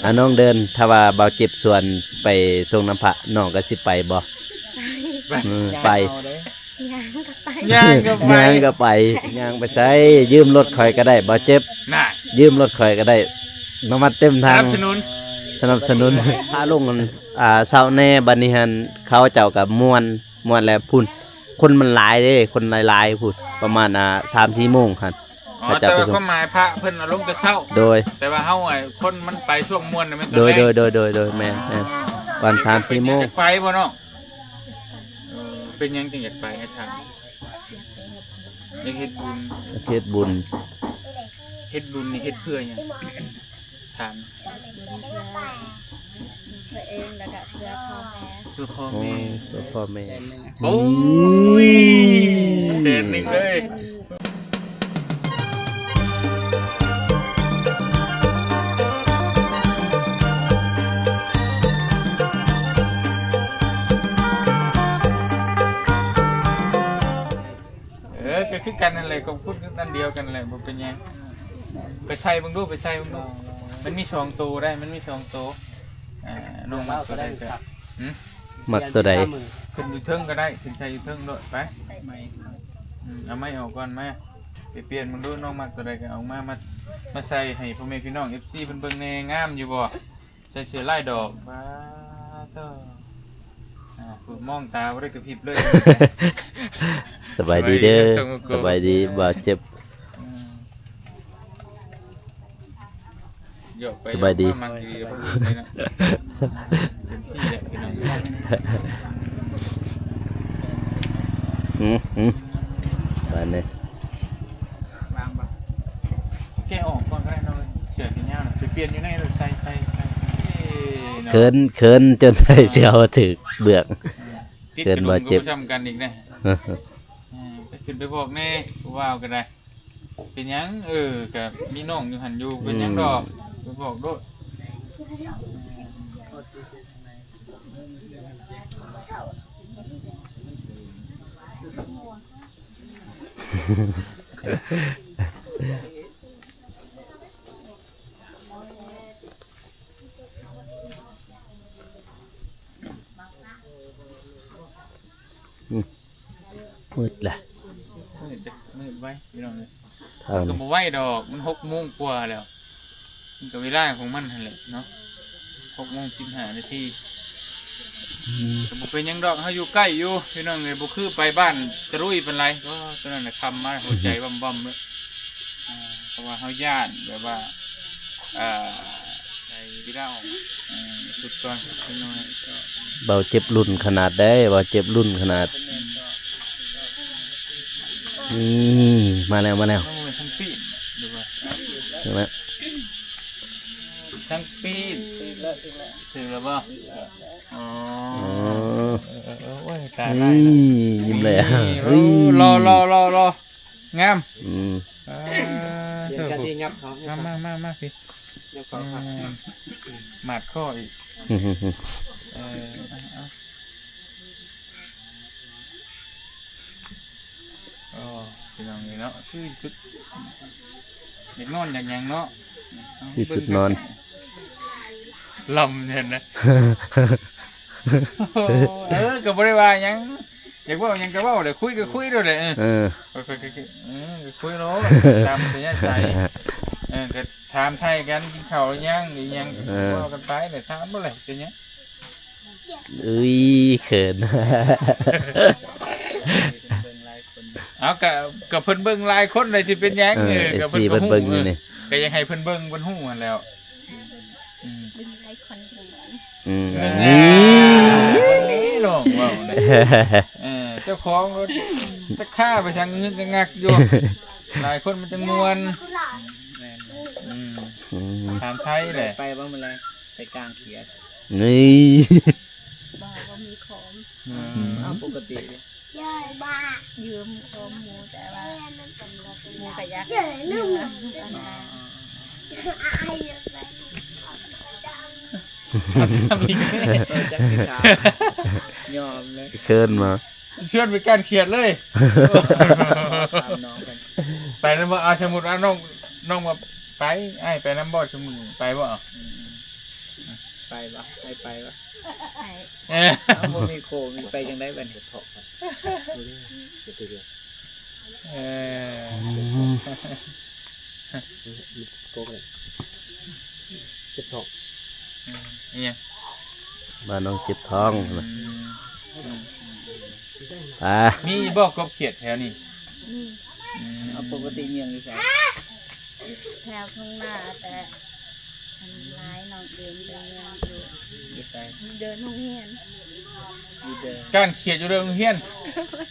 ອ່າ ນ້ອງເດີນ ຖ້າວ່າບ່າວເຈັບຊວນໄປສົ່ງນ້ຳພະ ນ້ອງກໍຊິໄປບໍ່? ໄປ ອືມ ໄປ ຍ່າງກໍໄປ ຍ່າງກໍໄປ ຍ່າງກໍໄປ ຍ່າງໄປໃສ? ຢືມລົດຂ້ອຍກໍໄດ້ ບ່າວເຈັບ ນະ ຢືມລົດຂ້ອຍກໍໄດ້ ນ້ຳມັນເຕັມຖັງ ສະໜັບສະໜູນ ສະໜັບສະໜູນ ພາລົງ ອ່າ ເຊົາແດ່ ບັດນີ້ຫັ້ນ ເຂົາເຈົ້າກໍມ່ວນ ມ່ວນແລ້ວພຸ້ນ ຄົນມັນຫຼາຍເດ້ ຄົນຫຼາຍໆພຸ້ນ ປະມານ ອ່າ ສາມສີ່ໂມງຫັ້ນ ອໍ ເຂົາເຈົ້າ ແຕ່ວ່າຄວາມໝາຍພະເພິ່ນເອົາລົງແຕ່ເຊົ້າ ໂດຍ ແຕ່ວ່າເຮົາ ອ່າ ຄົນມັນໄປຊ່ວງມ່ວນນະ ແມ່ນຕອນ ໂດຍ ແລງ ໂດຍ ໂດຍ ໂດຍ ໂດຍ ແມ່ນ ອ່າ ແມ່ນ ວັນສາມສີ່ໂມງ ເປັນຫຍັງຈຶ່ງຢາກໄປ ເປັນຫຍັງຈຶ່ງຢາກໄປ ໃຫ້ຖາມ ຢາກເຮັດບຸນ ຢາກເຮັດບຸນ ເຮັດບຸນນີ້ເຮັດເພື່ອຫຍັງ? ຖາມ ເຮັດບຸນເພື່ອ ເພື່ອເອງ ແລ້ວກະເພື່ອພໍ່ແມ່ ເພື່ອພໍ່ແມ່ ໂອ້ ເພື່ອພໍ່ແມ່ ແສນໜຶ່ງ ໂອ້ຍ ອືມ ແສນໜຶ່ງເລີຍ ເອີ ກໍຄືກັນຫັ້ນແຫຼະ ຂອບຄຸນ ອັນດຽວກັນແຫຼະ ບໍ່ເປັນຫຍັງ ໄປໃສ່ເບິ່ງດູ ໄປໃສ່ເບິ່ງດູ ມັນມີສອງໂຕໄດ໋ ມັນມີສອງໂຕ ອ່າ ນ້ອງມັກໂຕໃດກໍ ຫຶ ມັກໂຕໃດ ຂຶ້ນຢູ່ເທິງກໍໄດ້ ຂຶ້ນໃສ່ຢູ່ເທິງໂລດ ໄປ ອືມ ເອົາໄມ້ອອກກ່ອນ ມາ ໄປປ່ຽນເບິ່ງດູ ນ້ອງມັກໂຕໃດກໍເອົາມາ ມາ ມາໃສ່ໃຫ້ພໍ່ແມ່ພີ່ນ້ອງ ເອັຟຊີ ເພິ່ນເບິ່ງແດ່ ງາມຢູ່ບໍ່? ໃສ່ເສື້ອລາຍດອກ ປາໂທ້ ອ່າ ມອງຕາບໍ່ໄດ້ກະພິບເລີຍ ສະບາຍດີເດີ ສະບາຍດີ ບ່າວເຈັບ ອືມ ຢອກໄປ ສະບາຍດີ ຢອກມາ ມັກດີ ເປັນທີ່ແຫຼະ ພີ່ນ້ອງ ອືມ ອືມ ບາດນີ້ ວາງບໍ່? ແກະອອກກ່ອນກໍໄດ້ເນາະ ເສື້ອແຂນຍາວນະ ໄປປ່ຽນຢູ່ໃນລົດ ໃສ່ ໃສ່ ໃສ່ ເອີ ເນາະ ເຂີນ ເຂີນຈົນໃສ່ເສື້ອບໍ່ຖືກເບືອກ ເຂີນບໍ່ເຈັບ ຕິດກະດຸມກໍບໍ່ຊ່ຳກັນອີກນະ ເອີ ໄປຂຶ້ນໄປບອກແດ່ ຜູ້ວ່າກໍໄດ້ ເປັນຫຍັງ? ເອີ ກະມີນ້ອງຢູ່ຫັ້ນຢູ່ ເປັນຫຍັງດອກ ອືມ ໄປບອກໂລດ ອືມ ມືດແຫຼະ ມືດເດ້ ມືດໄວ ພີ່ນ້ອງເອີຍ ທາງ ມັນກໍບໍ່ໄວດອກ ມັນຫົກໂມງກວ່າແລ້ວ ມັນກໍເວລາຂອງມັນຫັ້ນແຫຼະເນາະ ຫົກໂມງສິບຫ້ານາທີ ອືມ ກໍບໍ່ເປັນຫຍັງດອກ ເຮົາຢູ່ໃກ້ຢູ່ ພີ່ນ້ອງເອີຍ ບໍ່ຄືໄປບ້ານຕະລຸຍປານໃດ ໂອ້ ຕອນນັ້ນນະຄ່ຳມາ ຫົວໃຈວຳໆເລີຍ ອ່າ ເພາະວ່າເຮົາຢ້ານແບບວ່າ ອ່າ ໃສ່ເວລາອອກ ອ່າ ສຸດກ່ອນຈັກໜ້ອຍ ເບົາເຈັບລຸ້ນຂະໜາດໃດ ເບົາເຈັບລຸ້ນຂະໜາດ ນີ້ ມາແລ້ວ ມາແລ້ວ ໂອ້ຍ ທັງປີນ ຫຼືວ່າ ເຫັນໄໝ? ທັງປີນ ຖືກແລ້ວ ຖືກແລ້ວ ຖືກແລ້ວບໍ່? ອໍ ອໍ ເອີ ເອີ ເອີ ໂອ້ຍ ຕາ ນີ້ ລາຍ ຍິ້ມແລ້ວ ນີ້ ເອີ ໂອ້ ລໍ ລໍ ລໍ ລໍ ງາມ ອືມ ອ່າ ດຽວກັນທີ່ຫຍັບເຂົາ ມາ ມາ ມາ ມາ ພີ່ ຫຍັບເຂົາ ອືມ ມາດຄໍອີກ ເອີ ເອົາ ເອົາ ໂອ້ ພີ່ນ້ອງເອີຍເນາະ ຄືສຸດ ຢາກນອນຢາກຫຍັງເນາະ ຄືສຸດນອນ ລຳເຫັນນະ ໂອ້ ເອີ ກໍບໍ່ໄດ້ວ່າຫຍັງ ຢາກເວົ້າຫຍັງກໍເວົ້າແຫຼະ ຄຸຍກໍຄຸຍໂລດແຫຼະ ເອີ ເອີ ຄ່ອຍໆ ເອີ ກໍຄຸຍໂລດ ຕາມອັດທະຍາໄສ ເອີ ກໍຖາມໄຖ່ກັນ ກິນເຂົ້າຫຼືຍັງ ຫຼືຫຍັງ ເອີ ເວົ້າກັນໄປແຫຼະ ຖາມໂລດແຫຼະ ເປັນຫຍັງ? ເອີຍ ເຂີນ ເອົາ ກະ ກະເພິ່ນເບິ່ງຫຼາຍຄົນເລີຍ ຊິເປັນຫຍັງ ເອີ ເອີ ກະເພິ່ນກໍຮູ້ ເອີ ກະຢາກໃຫ້ເພິ່ນເບິ່ງເພິ່ນຮູ້ຫັ້ນແຫຼ້ວ ອືມ ເບິ່ງຫຼາຍຄົນເບິ່ງ ອືມ ເບິ່ງ ເບິ່ງນີ້ນ້ອງເວົ້ານະ ເອີ ເຈົ້າຂອງລົດຈັກຄາໄປທາງງຶກງະງັກຢູ່ ຫຼາຍຄົນມັນຈັ່ງມ່ວນ ແມ່ນ ອືມ ອືມ ຖາມໄທແຫຼະ ໄປບໍ່ມື້ແລງ ໄປກາງຂຽດ ນີ້ ບໍ່ ບໍ່ມີຂອງ ອືມ ເອົາປົກກະຕິ ຢືມຂອງໝູ່ ແຕ່ວ່າໝູ່ກໍຢາກ ເອີ ທຳອີກ ເອີ ຈັກຊິຖາມ ຍອມເລີຍ ເຂີນມາ ຊວນໄປກາງຂຽດເລີຍ ຖາມນ້ອງເພິ່ນ ໄປແລ້ວບໍ່? ອາ ສົມມຸດວ່ານ້ອງ ນ້ອງວ່າ ໄປ ອ້າຍໄປນຳບໍ່ຊຸມື້ນີ້ ໄປບໍ່? ອືມ ໄປບໍ່? ໄດ້ໄປບໍ່? ໄປ ເອີ ເອົາ ບໍ່ມີໂຄ ມີໄປຈັ່ງໃດບັດນີ້? ເອີ ອືມ ໂກກະເຈັບທ້ອງ ອືມ ອີຫຍັງ? ວ່ານ້ອງເຈັບທ້ອງ ອືມ ນະ ອືມ ອ່າ ມີບໍ່ກົບຂຽດແຖວນີ້? ມີ ອືມ ເອົາ ປົກກະຕິເມືອງຢູ່ໃສ? ແຖວທົ່ງນາ ແຕ່ ອັນຫຼາຍນ້ອງເດີນໄປເມືອງຢູ່ ຢູ່ໃສ? ເດີນໂຮງຮຽນ ຢູ່ເດີນ ກ້ານຂຽດຢູ່ເດີນໂຮງຮຽນ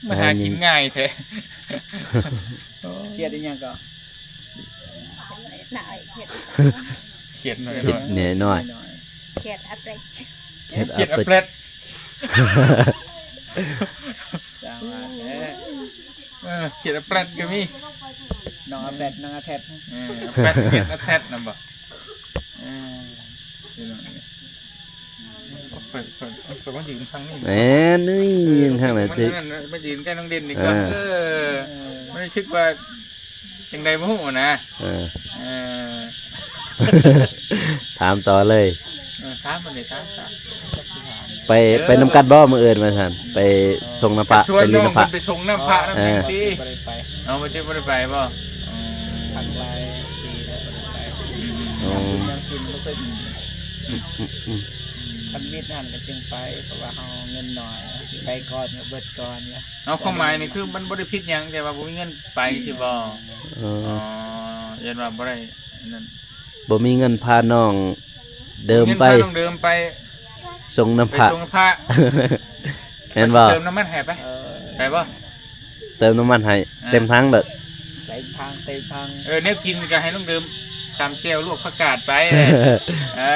ມາຫາກິນງ່າຍແທ້ ຂຽດອີຫຍັງກໍ? ຂຽດໜ້ອຍ ຂຽດ ຂຽດໜ້ອຍ ຂຽດໜ້ອຍ ຂຽດອາແປດ ຂຽດອາແປດ ຂຽດອາແປດ ຊ່າງວ່າແທ້. ເອີ ຂຽດອາແປດກໍມີ ນ້ອງອາແປດ ນ້ອງອາແທດ ເອີ ອາແປດ ຂຽດອາແທດນຳບໍ່? ເອີ ພີ່ນ້ອງເອີຍ ຂ້ອຍ ຂ້ອຍ ຂ້ອຍມາຢືນທາງນີ້ ແມ່ນ ນີ້ ເອີ ຢືນທາງນັ້ນ ມັນ ຊິ ອັນນັ້ນ ມາຢືນໃກ້ນ້ອງເດັ່ນນີ້ກ່ອນ ເອີ ເອີ ມັນຮູ້ສຶກວ່າ ຈັ່ງໃດບໍ່ຮູ້ນະ ເອີ ເອີ ຖາມຕໍ່ເລີຍ ເອີ ຖາມມັນເລີຍ ຖາມ ຖາມ ໄປ ເອີ ໄປນຳກັນບໍ່ມື້ອື່ນວ່າຊັ້ນ ໄປສົ່ງນ້ຳພະ ໄປຫຼິ້ນນ້ຳພະ ໄປສົ່ງນ້ຳພະນຳ ເອີ ຕິ ບໍ່ໄດ້ໄປ ເອົາ ບໍ່ໄດ້ ບໍ່ໄດ້ໄປບໍ່? ອືມ ພັກຫຼາຍປີແລ້ວບໍ່ໄດ້ໄປ ອືມ ອືມ ຍັງກິນບໍ່ເຄີຍມີ ອືມ ອືມ ອືມ ຄັນມີຫັ້ນກໍຈຶ່ງໄປ ເພາະວ່າເຮົາເງິນໜ້ອຍ ໄປກ່ອນກໍເບິດກ່ອນນະ ເອົາ ຄວາມໝາຍນີ້ຄືມັນບໍ່ໄດ້ຜິດຫຍັງ ແຕ່ວ່າບໍ່ມີເງິນໄປຊີ້ບໍ່? ເອີ ອໍ ຢ້ານວ່າບໍ່ໄດ້ນັ້ນ ບໍ່ມີເງິນພານ້ອງເດີມໄປ ບໍ່ມີເງິນພານ້ອງເດີມໄປ ສົ່ງນ້ຳພະ ໄປສົ່ງນ້ຳພະ ແມ່ນບໍ່? ເຕີມນ້ຳມັນໃຫ້ໄປ ເອີ ໄປບໍ່? ເຕີມນ້ຳມັນໃຫ້ ເອີ ເຕັມຖັງເດີ ເຕັມຖັງ ເຕັມຖັງ ເອີ ແນວກິນກໍໃຫ້ນ້ອງເດີມ ຕຳແຈ່ວລວກຜັກກາດໄປ ເອີ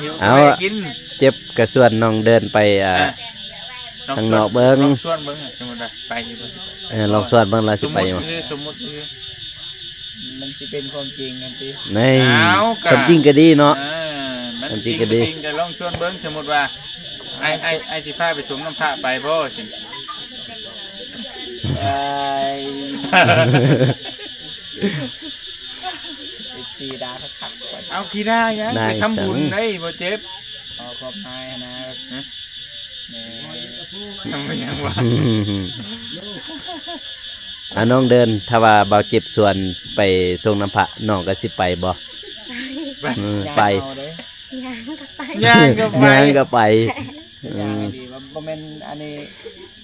ຫິວ ເອົາ ໄປກິນ ເຈັບກະຊວນນ້ອງເດີນໄປ ອ່າ ເອີ ທາງນອກເບິ່ງ ລອງຊວນເບິ່ງ ສົມມຸດວ່າໄປຢູ່ ເອີ ລອງຊວນເບິ່ງລາວຊິໄປບໍ່ ສົມມຸດຊື່ ສົມມຸດຊື່ ມັນຊິເປັນຄວາມຈິງຫັ້ນຕິ ນີ້ ເອົາ ຄວາມຈິງກໍດີເນາະ ເອີ ມັນຈິງກໍດີ ຄວາມຈິງກໍລອງຊວນເບິ່ງ ສົມມຸດວ່າ ອ້າຍ ອ້າຍ ອ້າຍຊິພາໄປສົງນ້ຳພະ ໄປບໍ່? ເອີຍ ເອັຟຊີດ່າຄັກໆ ເອົາ ຂີ້ດ່າຫຍັງ ໄປທຳບຸນໄດ້ບໍ່ເຈັບ ຂໍຄວາມອາຍນະ ຮະ ແມ່ນ ທຳໄມຫຍັງວະ ອາ ນ້ອງເດີນ ຖ້າວ່າບ່າວເຈັບຊວນໄປສົ່ງນ້ຳພະ ນ້ອງກໍຊິໄປບໍ່? ໄປ ເອີ ໄປ ຍ່າງເອົາເດ້ ຍ່າງກໍໄປ ຍ່າງກໍໄປ ຍ່າງອີ່ຫຼີ ບໍ່ແມ່ນອັນນີ້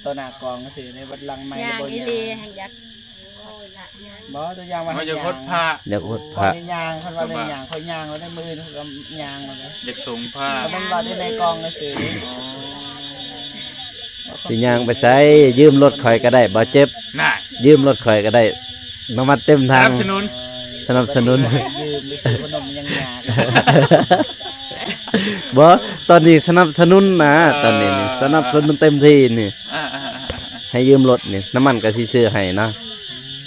ຕໍ່ໜ້າກອງຊື່ເດ້ ບັດຫຼັງໄມ້ ຍ່າງອີ່ຫຼີ ບໍ່ ບໍ່ ຕົວຢ່າງວ່າ ຢາກຫົດພະ ຢາກຫົດພະ ຍ່າງ ຄັນວ່າໄດ້ຍ່າງ ຂ້ອຍຍ່າງແລ້ວ ໄດ້ມື້ອື່ນຂ້ອຍກໍຍ່າງແລ້ວ ຢາກສົ່ງພະ ກໍແມ່ນວ່າໄດ້ໃນກອງຊື່ ຊິຍ່າງໄປໃສ? ຢືມລົດຂ້ອຍກໍໄດ້ ບໍ່ເຈັບ ນະ ຢືມລົດຂ້ອຍກໍໄດ້ ນ້ຳມັນເຕັມຖັງ ສະໜັບສະໜູນ ສະໜັບສະໜູນ ຢືມໄປຊື້ຂະໜົມຍັງຍາກ ບໍ່ ຕອນນີ້ສະໜັບສະໜູນນະ ເອີ ຕອນນີ້ນີ້ ສະໜັບສະໜູນເຕັມທີ່ນີ້ ອ່າໆໆໆ ໃຫ້ຢືມລົດນີ້ ນ້ຳມັນກໍຊິຊື້ໃຫ້ນະ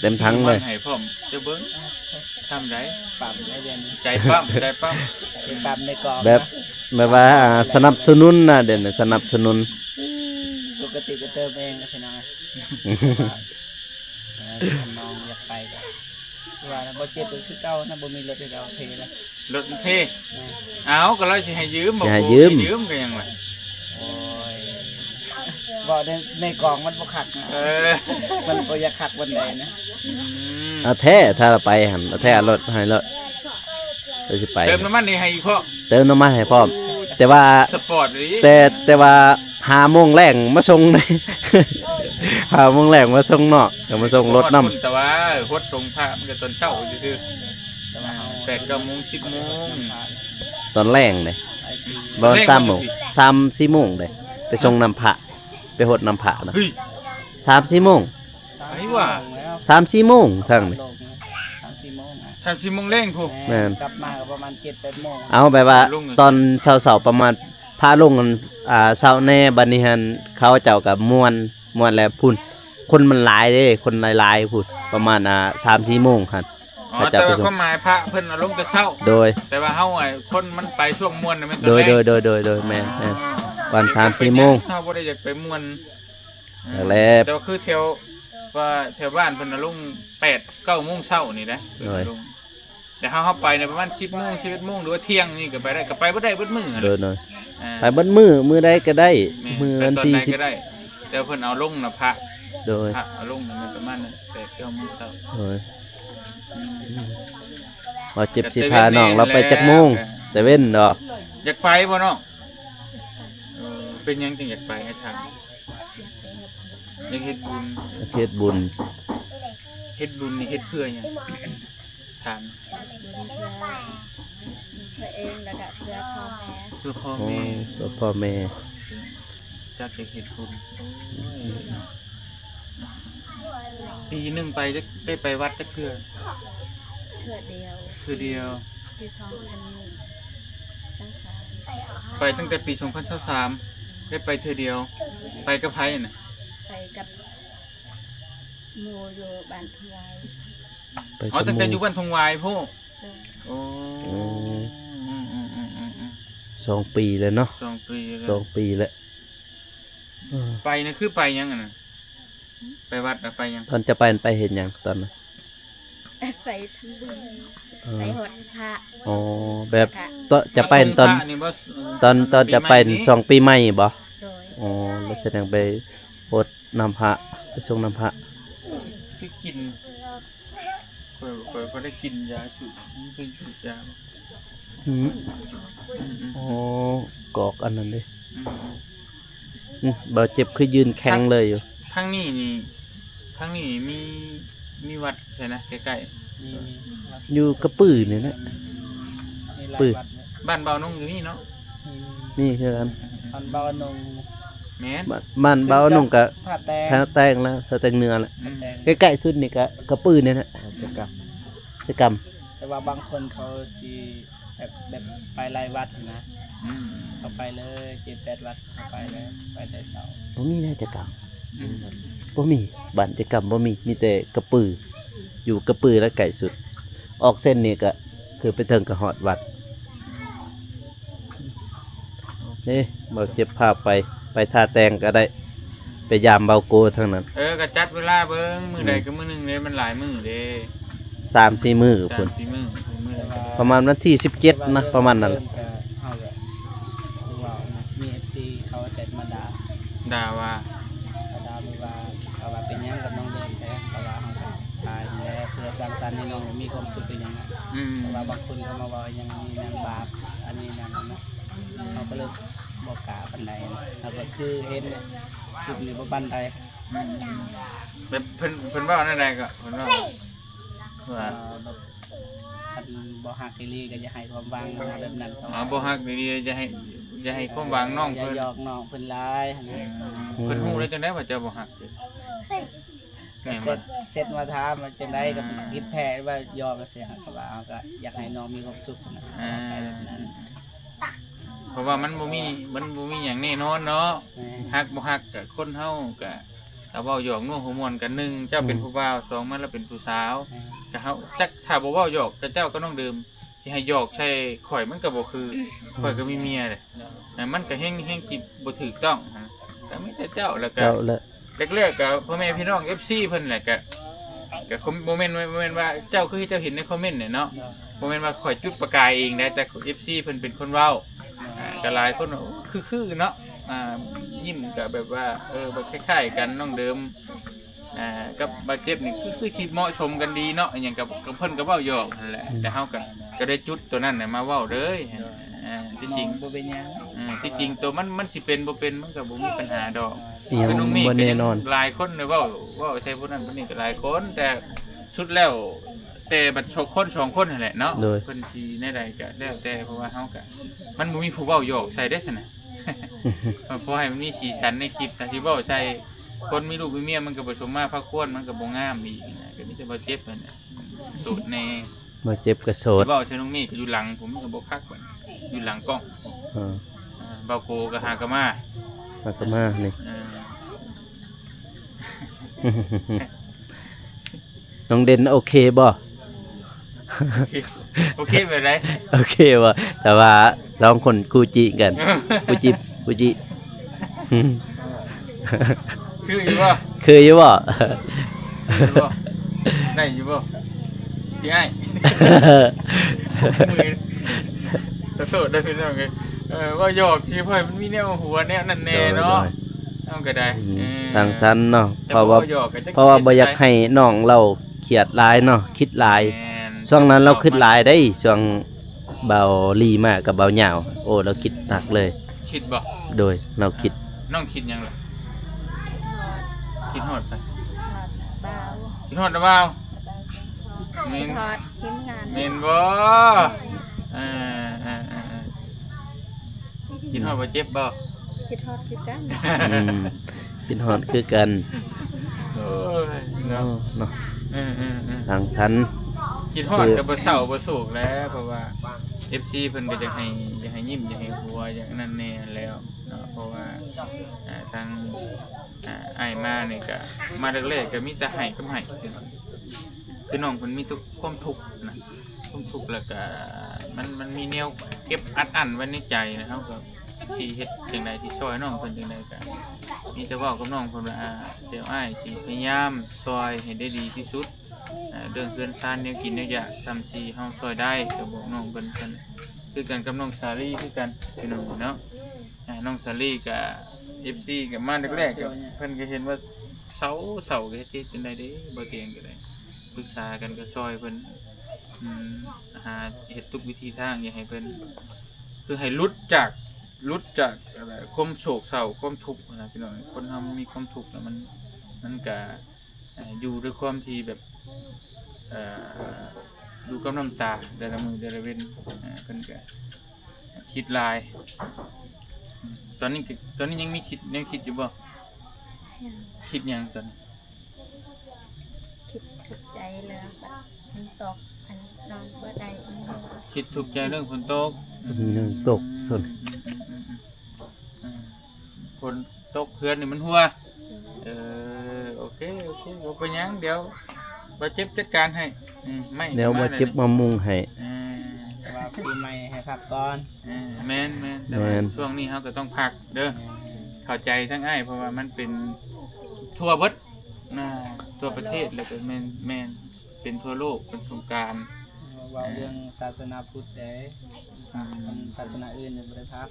ເຕັມຖັງເລີຍ ໃຫ້ພ້ອມ ເຈົ້າເບິ່ງ ທຳໄດ້ ປ້ຳໄດ້ເດ ໃຈປ້ຳ ໃຈປ້ຳ ໃຈປ້ຳໃນກອງ ແບບ ນະ ແບບວ່າ ອ່າ ສະໜັບສະໜູນນະ ດຽວນີ້ສະໜັບສະໜູນ ປົກກະຕິກໍເຕີມເອງ ພີ່ນ້ອງ ເອີ ນ້ອງຢາກໄປກໍ ຄືວ່ານະ ບໍ່ເຈັບກໍຄືເກົ່ານະ ບໍ່ມີລົດໃຫ້ເຮົາເພລະ ລົດເພ ເອີ ເອົາ ກໍລາວຊິໃຫ້ຢືມ ຊິໃຫ້ຢືມ ບໍ່ໃຫ້ຢືມກໍຍັງວ່າ ໂອ້ຍ ເວົ້າໃນ ໃນກອງມັນບໍ່ຄັກນະ ເອີ ມັນບໍ່ຢາກຄັກປານໃດນະ ອືມ ເອົາແທ້ ຖ້າໄປຫັ້ນ ເອົາແທ້ ເອົາລົດໃຫ້ໂລດ ກໍຊິໄປ ເຕີມນ້ຳມັນນີ້ໃຫ້ອີກເພາະ ເຕີມນ້ຳມັນໃຫ້ພ້ອມ ແຕ່ວ່າ ສະປອດອີ່ຫຼີ ແຕ່ ແຕ່ວ່າ ຫ້າໂມງແລງມາສົ່ງ ຫ້າໂມງແລງມາສົ່ງເນາະ ກໍມາສົ່ງລົດນຳ ແຕ່ວ່າຫົດສົງພະມັນກໍຕອນເຊົ້າຊື່ໆ ແປດເກົ້າໂມງ ສິບໂມງ ຕອນແລງເດ້ ອືມ ບໍ່ ຕອນແລງ ສາມໂມງ ສາມສີ່ໂມງເດ້ ໄປສົ່ງນ້ຳພະ ໄປຫົດນ້ຳພະນະ ເຮີ້ຍ ສາມສີ່ໂມງ ໄປວ່າ ສາມສີ່ໂມງທາງນີ້ ສາມສີ່ໂມງນະ ສາມສີ່ໂມງແລງພຸ້ນ ແມ່ນ ແມ່ນ ກັບມາກໍປະມານເຈັດແປດໂມງ ເອົາແບບວ່າ ລົງ ຕອນເຊົ້າໆ ປະມານ ພະລົງ ອ່າ ເຊົ້າແດ່ ບັດນີ້ຫັ້ນ ເຂົາເຈົ້າກໍມ່ວນ ມ່ວນແລ້ວພຸ້ນ ຄົນມັນຫຼາຍເດ້ ຄົນຫຼາຍໆ ພຸ້ນ ປະມານ ອ່າ ສາມສີ່ໂມງຫັ້ນ ອໍ ເຂົາເຈົ້າ ແຕ່ວ່າຄວາມໝາຍພະເພິ່ນເອົາລົງແຕ່ເຊົ້າ ໂດຍ ແຕ່ວ່າເຮົາ ຄົນມັນໄປຊ່ວງມ່ວນນະ ແມ່ນຕອນແລງ ໂດຍ ໂດຍ ໂດຍ ໂດຍ ແມ່ນ ອໍ ແມ່ນ ປະມານສາມສີ່ໂມງ ເຮົາບໍ່ໄດ້ຢາກໄປມ່ວນ ແລ້ວ ແຕ່ວ່າຄືແຖວ ວ່າແຖວບ້ານເພິ່ນນະລົງແປດເກົ້າໂມງເຊົ້ານີ້ນະ ໂດຍ ລົງ ແຕ່ເຮົາ ເຮົາໄປໃນປະມານສິບໂມງ ສິບເອັດໂມງ ຫຼືວ່າທ່ຽງນີ້ກໍໄປໄດ້ ກໍໄປບໍ່ໄດ້ເບິດມື້ຫັ້ນແຫຼະ. ໂດຍໆ ອ່າ ໄປເບິດມື້ ມື້ໃດກໍໄດ້ ເອີ ມື້ວັນທີສິບ ໄປຕອນໃດກໍໄດ້ ແຕ່ເພິ່ນເອົາລົງນະພະ ໂດຍ ພະເອົາລົງນະ ປະມານນັ້ນ ແປດເກົ້າໂມງເຊົ້າ. ໂດຍ ອືມ ວ່າເຈັບຊິພານ້ອງລາວໄປຈັກໂມງ? ແຕ່ເວັນດອກ. ຢາກໄປບໍ່ນ້ອງ? ເອີ ເປັນຫຍັງຈຶ່ງຢາກໄປ? ໃຫ້ຖາມ. ຢາກເຮັດບຸນ. ຢາກເຮັດບຸນ. ເຮັດບຸນນີ້ເຮັດເພື່ອຫຍັງ? ຖາມ. ເພື່ອ ເພື່ອເອງ ແລ້ວກະເພື່ອພໍ່ແມ່. ເພື່ອພໍ່ແມ່. ໂອ້ ເພື່ອພໍ່ແມ່. ຈັກຈະເຮັດບຸນ. ໂອ້ຍ ປີໜຶ່ງໄປຈັກ ໄດ້ໄປວັດຈັກເທື່ອ? ເທື່ອດຽວ. ເທື່ອດຽວ. ປີສອງພັນຊາວສາມ ໄປຕັ້ງແຕ່ປີສອງພັນຊາວສາມ ໄດ້ໄປເທື່ອດຽວ. ໄປກັບໃຜນະ? ໄປກັບ ໝູ່ຢູ່ບ້ານທົ່ງວາຍ. ໄປກັບໝູ່. ອໍ ຕັ້ງແຕ່ຢູ່ບ້ານທົ່ງວາຍພຸ້ນ. ໂດຍ. ໂອ້ ອືມ ອືມ ສອງປີແລ້ວເນາະ. ສອງປີແລ້ວ ສອງປີແລ້ວ. ເອີ ໄປນະ ຄືໄປຫຍັງຫັ້ນນະ? ໄປວັດນະ ໄປຫຍັງ? ຕອນຈະໄປ ໄປເຮັດຫຍັງຕອນນັ້ນ? ໄປທຳບຸນ. ເອີ ໄປຫົດພະ. ອໍ ແບບ ຈະໄປຕອນ ຕອນ ຕອນຈະໄປ ປີໃໝ່ນີ້ ຊ່ວງປີໃໝ່ບໍ? ໂດຍ. ອໍ ແລ້ວສະແດງໄປຫົດນຳພະ ໄປສົງນຳພະ. ຄືກິນ ຂ້ອຍ ຂ້ອຍ ຂ້ອຍໄດ້ກິນຢາສູບ ມັນເປັນສູບຢາ. ອືມ ອືມໆ ອໍ ກອກອັນນັ້ນເດ້. ອືມໆ ອືມ ບ່າວເຈັບຄືຢືນແຂງເລີຍຢູ່. ທາງນີ້ນີ້ ທາງນີ້ມີ ມີວັດໃສນະ ໃກ້ໆ? ມີ ມີ ຢູ່ກະປືນີ້ແຫຼະ. ມີຫຼາຍວັດເນາະ. ບ້ານບ່າວນົງກໍມີເນາະ. ມີ ມີ ມີຄືກັນ. ບ້ານບ່າວນົງ. ແມ່ນ ບ້ານ ບ້ານບ່າວນົງກໍທ່າແຕງ ທ່າແຕງແລ້ວ ທ່າແຕງເໜືອແຫຼະ. ອືມ ໃກ້ໆສຸດນີ້ກໍກະປືນີ້ແຫຼະ. ກິດຈະກຳ ກິດຈະກຳ. ແຕ່ວ່າບາງຄົນເຂົາຊິ ແບບ ແບບໄປຫຼາຍວັດຫັ້ນນະ. ອືມ ເຂົາໄປເລີຍເຈັດແປດວັດ ເຂົາໄປເລີຍ ໄປແຕ່ເຊົ້າ. ບໍ່ມີນະ ກິດຈະກຳ. ອືມ ບໍ່ມີ ບ້ານກິດຈະກຳບໍ່ມີ ມີແຕ່ກະປື. ຢູ່ກະປືລະໃກ້ສຸດ ອອກເສັ້ນນີ້ກະຄືໄປເຖິງກະຮອດວັດ. ເອີ ບ່າວເຈັບພາໄປ ໄປທ່າແຕງກໍໄດ້ ໄປຢາມບ່າວໂກທາງນັ້ນ. ເອີ ກໍຈັດເວລາເບິ່ງ ມື້ໃດ ອືມ ກໍມື້ໜຶ່ງເດ້ ມັນຫຼາຍມື້ເດ້. ສາມສີ່ມື້ພຸ້ນ ສາມສີ່ມື້ ມື້ໃດກໍໄດ້ ປະມານວັນທີສິບເຈັດນະ ປະມານນັ້ນແຫຼະ. ເຮົາກໍຄືວ່ານະ ມີເອັຟຊີເຂົາແຊັດມາດ່າ ດ່າວ່າ ເຂົາດ່າວ່າ ເຂົາວ່າເປັນຫຍັງກັບນ້ອງເດີນແທ້ ເຂົາວ່າເຮົາກໍຖ່າຍຫັ້ນແຫຼະ ເພື່ອສ້າງສັນໃຫ້ນ້ອງມີຄວາມສຸກເປັນຫຍັງນະ. ອືມ ເພາະວ່າບາງຄົນເຂົາມາເວົ້າຫຍັງນີ້ນະ ບາບອັນນີ້ນະ ເຮົາກໍເລີຍບໍ່ກ້າປານໃດ ເຮົາກໍຄືເຫັນຄລິບນີ້ບໍ່ປານໃດ. ອືມ ແບບເພິ່ນ ເພິ່ນເວົ້າແນວໃດກໍ ເພິ່ນເວົ້າວ່າ ເອີ ແບບຄັນບໍ່ຮັກອີ່ຫຼີກໍຢ່າໃຫ້ຄວາມຫວັງ ເວົ້າແບບນັ້ນ. ອໍ ບໍ່ຮັກອີ່ຫຼີຢ່າໃຫ້ ຢ່າໃຫ້ຄວາມຫວັງນ້ອງເພິ່ນ ຢ່າຢອກນ້ອງເພິ່ນຫຼາຍ. ອືມ ເພິ່ນຮູ້ໄດ້ຈັ່ງໃດວ່າເຈົ້າບໍ່ຮັກ? ແມ່ນບໍ່? ເຊັດ ເຊັດມາຖາມວ່າຈັ່ງໃດ ອືມ ກໍຜິດແທ້ວ່າຢອກຈັ່ງຊີ້ ເຮົາກໍວ່າ ເຮົາກໍຢາກໃຫ້ນ້ອງມີຄວາມສຸກນະ. ອ່າ ເວົ້າໄປແບບນັ້ນ ເພາະວ່າມັນບໍ່ມີ ມັນບໍ່ມີຫຍັງແນ່ນອນເນາະ. ແມ່ນ ຮັກບໍ່ຮັກກະຄົນເຮົາກະ ຖ້າເວົ້າຫຍອກນົວຫົວມ່ວນກັນ ໜຶ່ງ ເຈົ້າເປັນ ອືມ ຜູ້ບ່າວ ສອງ ມັນລະເປັນຜູ້ສາວ. ແມ່ນ ກະເຮົາຈັກ ຖ້າບໍ່ເວົ້າຫຍອກ ກະເຈົ້າກັບນ້ອງເດີມ ຊິໃຫ້ຫຍອກໃສ່ຂ້ອຍມັນກໍບໍ່ຄື ອືມ ຂ້ອຍກໍມີເມຍເດ້. ເອີ ມັນກໍແຮງ ແຮງຄິດບໍ່ຖືກຕ້ອງຫັ້ນ ກໍມີແຕ່ເຈົ້າ ແລ້ວກໍ ເຈົ້າແຫຼະ ແລກໆກໍພໍ່ແມ່ພີ່ນ້ອງເອັຟຊີເພິ່ນແຫຼະ ກໍ ກໍບໍ່ແມ່ນ ບໍ່ແມ່ນວ່າເຈົ້າ ຄືເຈົ້າເຫັນໃນຄອມເມັນແຫຼະເນາະ. ເອີ ບໍ່ແມ່ນວ່າຂ້ອຍຈຸດປະກາຍເອງໃດ ແຕ່ເອັຟຊີເພິ່ນເປັນຄົນເວົ້າ. ເອີ ອ່າ ກໍຫຼາຍຄົນ ໂອ້ ຄືໆເນາະ ອ່າ ຍິ້ມກໍແບບວ່າ ເອີ ແບບຄ້າຍໆກັນ ນ້ອງເດີມ ອ່າ ກັບບາດເຈັບນີ້ ຄື ຄືຊິເໝາະສົມກັນດີເນາະ ອີ່ຫຍັງກໍ ກໍເພິ່ນກໍເວົ້າຫຍອກຫັ້ນແຫຼະ. ອືມ ແຕ່ເຮົາກໍ ກໍໄດ້ຈຸດໂຕນັ້ນນະມາເວົ້າເລີຍ. ໂດຍ ອ່າ ທີ່ຈິງ ບໍ່ເປັນຫຍັງ. ອ່າ ທີ່ຈິງໂຕມັນ ມັນຊິເປັນບໍ່ເປັນ ມັນກໍບໍ່ມີບັນຫາດອກ. ອີ່ຫຍັງ ຄືນ້ອງເມກກໍຍັງ ບໍ່ແນ່ນອນ ຫຼາຍຄົນເວົ້າ ເວົ້າໃສ່ຜູ້ນັ້ນຜູ້ນີ້ກໍຫຼາຍຄົນ ແຕ່ສຸດແລ້ວ ແຕ່ບັດສອງຄົນ ສອງຄົນຫັ້ນແຫຼະເນາະ. ໂດຍ ເພິ່ນຊິແນວໃດກໍແລ້ວແຕ່ ເພາະວ່າເຮົາກໍ ມັນບໍ່ມີຜູ້ເວົ້າຫຍອກໃສ່ເດ້ຊັ້ນນະ. ພໍໃຫ້ມັນມີສີສັນໃນຄລິບ ຖ້າຊິເວົ້າໃສ່ຄົນມີລູກມີເມຍ ມັນກໍບໍ່ສົມມາພາຄວນ ມັນກໍບໍ່ງາມອີກນະ. ກໍມີແຕ່ບາດເຈັບຫັ້ນແຫຼະ ໂສດແດ່ ບາດເຈັບກໍໂສດ. ເວົ້າໃສ່ນ້ອງເມກກໍຢູ່ຫຼັງ ຜົມກໍບໍ່ຄັກບັດ ຢູ່ຫຼັງກ້ອງ. ເອີ ອ່າ ບ່າວໂກກໍຫາກໍມາ ຫາກໍມານີ້. ເອີ ນ້ອງເດັ່ນໂອເຄບໍ່? ໂອເຄ ໂອເຄແບບໃດ? ໂອເຄບໍ່? ແຕ່ວ່າສອງຄົນກູຈີກັນ ກູຈີ ກູຈີ ຄືຢູ່ບໍ່? ຄືຢູ່ບໍ່? ຄືຢູ່ບໍ່? ໄດ້ຢູ່ບໍ່? ພີ່ອ້າຍ ขอโทษเด้อพี่น้องเอ้ย เออ เว้าหยอก สิค่อยมันมีแนวหัวแนวนั้นแน่เนาะ โดย โดย เฮาก็ได้ อืม เออ สังสรรค์เนาะ แต่ เพราะว่า เว้าหยอกก็จะ เพราะว่าบ่อยากให้น้องลาวเครียดหลายเนาะ คิดหลาย แม่น ช่วงนั้นลาวคิดหลายเด้ ช่วงบ่าวลีมากับบ่าวยาว โอ้ ลาวคิดหนักเลย คิดบ่ โดย ลาวคิด น้องคิดหยังล่ะ คิดฮอดไผ คิดฮอดบ่าว คิดฮอดบ่าว แม่น คิดฮอดทีมงาน แม่นบ่ เออ เออ เออ เออ คิดฮอดบ่าวเจ็บบ่ คิดฮอดคือกัน อืม คิดฮอดคือกัน โอ้ย เนาะ เนาะ เออ เออ เออ สังสรรค์ คิดฮอด คือ ก็บ่เศร้าบ่โศกแหละ เพราะว่า เอฟซี เพิ่นก็อยากให้ อยากให้ยิ้ม อยากให้หัว อยากนั่นแน่แล้วเนาะ เพราะว่า อ่า ทาง อ่า อ้ายมานี่ก็ มาแรกๆ ก็มีแต่ให้กับให้ คือน้องเพิ่นมีแต่ความทุกข์นะ ความทุกข์ แล้วก็มัน มันมีแนวเก็บอัดอั้นไว้ในใจนะ เฮาก็สิเฮ็ดจั่งใด สิช่วยน้องเพิ่นจั่งใด ก็มีแต่เว้ากับน้องเพิ่นว่า อ่า เดี๋ยวอ้ายสิพยายามช่วยให้ได้ดีที่สุด อ่า เรื่องเรือนซานแนวกินแนวอยาก ส่ำที่เฮาช่วยได้ ก็บอกน้องเพิ่น เพิ่นคือกันกับน้องสาลีคือกัน พี่น้องเนาะ อ่า น้องสาลีก็ เอฟซี ก็มาแรกๆ ก็เพิ่นก็เห็นว่าเซา เซา ก็เฮ็ดจั่งใดเด้ บ่เตียงก็ได้ ปรึกษากันก็ช่วยเพิ่น อืม หาเฮ็ดทุกวิธีทาง อยากให้เพิ่น คือให้หลุดจาก หลุดจาก อะไร ความโศกเศร้า ความทุกข์นะพี่น้อง คนเฮามันมีความทุกข์แล้วมัน มันก็ อ่า อยู่ด้วยความที่แบบ เอ่อ อยู่กับน้ำตาแต่ละมื้อแต่ละเว็น อ่า เพิ่นก็คิดหลาย ตอนนี้ก็ ตอนนี้ยังมีคิด แนวคิดอยู่บ่ ยัง คิดหยังตอนนี้ คิดทุกข์ใจแล้ว มันตก อันนอนบ่ได้ คิดทุกข์ใจเรื่องฝนตก อืม เรื่องตก อืม ส่วน อืม อืม อืม อืม ฝนตกเฮือนนี่มันหัว เออ โอเค โอเค บ่เป็นหยัง เดี๋ยวบ่าวเจ็บจัดการให้ อืม ไม้ เดี๋ยวบ่าวเจ็บมามุงให้ เออ แต่ว่าปีใหม่ให้พักก่อน เออ แม่น แม่น แต่ว่า แม่น ช่วงนี้เฮาก็ต้องพักเด้อ แม่น เข้าใจทั้งอ้าย เพราะว่ามันเป็นทั่วเบิด นะ ทั่วประเทศ แล้วก็แม่น แม่น เป็นทั่วโลก เป็นสงกรานต์ เว้าเรื่องศาสนาพุทธเด้ อืม ศาสนาอื่นนี่บ่ได้พัก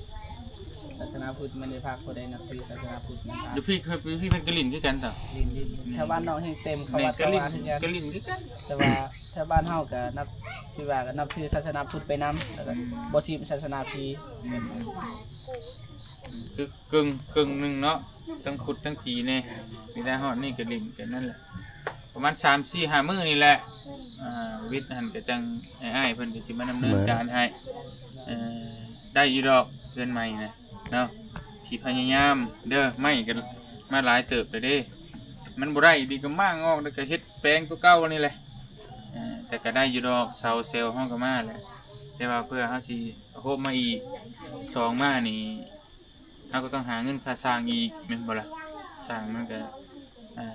ศาสนาพุทธมันได้พัก ผู้ใดนับถือศาสนาพุทธมันพัก อยู่พี้ อยู่พี้เพิ่นก็หลิ้นคือกันตอ หลิ้น หลิ้น อืม แถวบ้านน้องแฮงเต็ม เขา แม่น วัด ก็หลิ้น เขาวาคือกัน ก็หลิ้นคือกัน แต่ว่าแถวบ้านเฮาก็นับ สิว่าก็นับถือศาสนาพุทธไปนำ แล้วก็ อืม บ่ทิ่มศาสนาพี้ อืม อืม คือกึ่ง กึ่งหนึ่งเนาะ ทั้งพุทธทั้งพี้แน่ มีแต่ฮอดนี่ก็หลิ้นกันนั่นแหละ ประมาณสามสี่ห้ามื้อนี่แหละ อ่า วิทย์หั่นก็จั่งให้อ้ายเพิ่นก็สิมาดำเนินการให้ เอ่อ ได้อยู่ดอกเรือนใหม่นะเนาะ สิพยายามเด้อ ไม้ก็มาหลายเติบแล้วเด้ มันบ่ได้อีหลีก็ม้างออก แล้วก็เฮ็ดแปลงตัวเก่านี่แหละ เอ่อ แต่ก็ได้อยู่ดอก เสาแซวเฮาก็มาแหละ แต่ว่าเพื่อเฮาสิโฮมมาอีก สองมานี่ เฮาก็ต้องหาเงินค่าสร้างอีก แม่นบ่ล่ะ สร้างมันก็ อ่า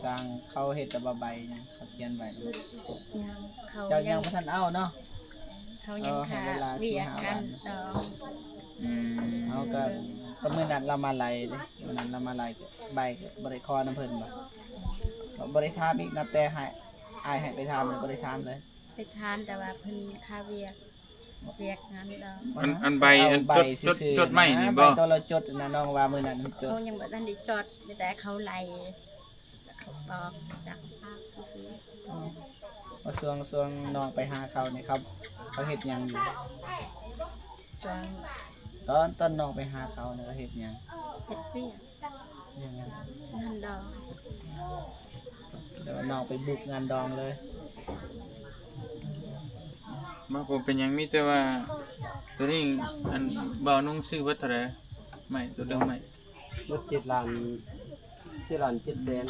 สร้างเขาเฮ็ดแต่ว่าใบนะ เขาเขียนไว้ ยัง เขา เจ้ายัง ยังบ่ทันเอาเนาะ เขายัง เออ หา ให้เวลา เวียก สี่ห้า กัน วัน ต่อ อืม เฮาก็ ก็มื้อนั้นลาวมาไล่เด้ มื้อนั้นลาวมาไล่ก็ ใบก็บ่ได้ขอนำเพิ่นบ่ ก็บ่ได้ถามอีก นับแต่ให้ อ้ายให้ไปถามแล้วบ่ได้ถามเลย ไปถามแต่ว่าเพิ่นคาเวียก เวียกงานดอง อัน อันใบ เอา อัน ใบ จด จด ซื่อๆ จดไม้นี่ นะ บ่ ใบตอนเราจดนะ น้องว่ามื้อนั้นจด เขายังบ่ทันได้จด มีแต่เขาไล่ เขาตอกจากปากซื่อๆ อ๋อ ว่าช่วง ช่วงน้องไปหาเขานี่ เขา เขาเฮ็ดหยังอยู่ ช่วง ตอน ตอนน้องไปหาเขานี่ เขาเฮ็ดหยัง เฮ็ดเวียก เวียกงาน งานดอง แต่ว่าน้องไปบุกงานดองเลย บ่ บ่เป็นหยัง มีแต่ว่าตัวนี้ อัน บ่าวนุ่งซื้อเบิดเท่าใด ไม้ ตัวเรื่องไม้ เบิดเจ็ดล้าน เจ็ดล้านเจ็ดแสน